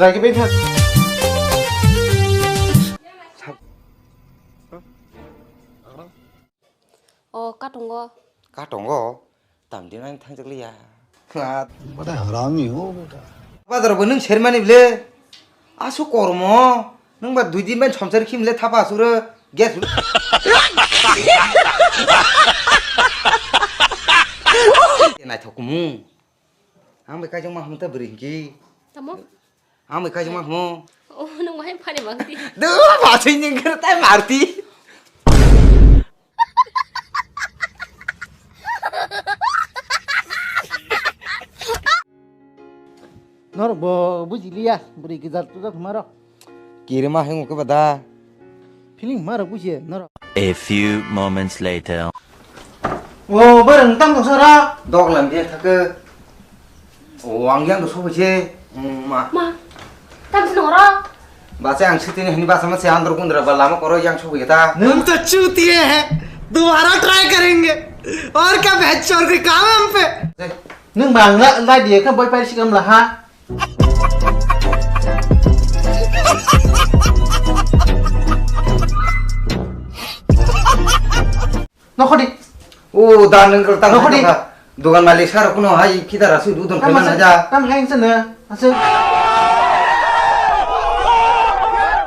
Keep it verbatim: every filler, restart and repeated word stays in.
Lagi bengkha. O katongo. Katongo? Tamdi nang thangjakliya. Bada harami ho beta. Bazar bo nung sermani ble. Asu kormo. Nung ba dui din ban somsar khim le thapa asuro. Gas. Naithok kumu. Ang bai kaijak ma hwn ta bwrwi hwnkhe. Tamo? Ang bai kaijak ma hwn. Oh, nung bahai phani bangti. Duh, basui ni khe tai marti. Norok bo bujiliya, bwrwi gwjal tujak hwnmarok. Kirima hingo khe ba da. Feeling ma rok bujiya norok. A few moments later. O, bwrwng tang kok sara. Dok lam dia thake. O, ang yang do sobo je. Mm, ma. Ma. Tam sino ro. Bacha ang sitini hani basa ma se andro kundra ba lama koro yang sobo ta. हम तो चूतिए हैं, दोबारा ट्राई करेंगे। और क्या, बहस और कोई काम है हम पे? Nung bang la, la dia kha boy pai sikam la ha. Nokhodi. O, dan nung kal tang. Nokhodi. Dogan malik sar kuno hai kita rasu dudon. Tam kaiman haja. Tam hai sana. Asa.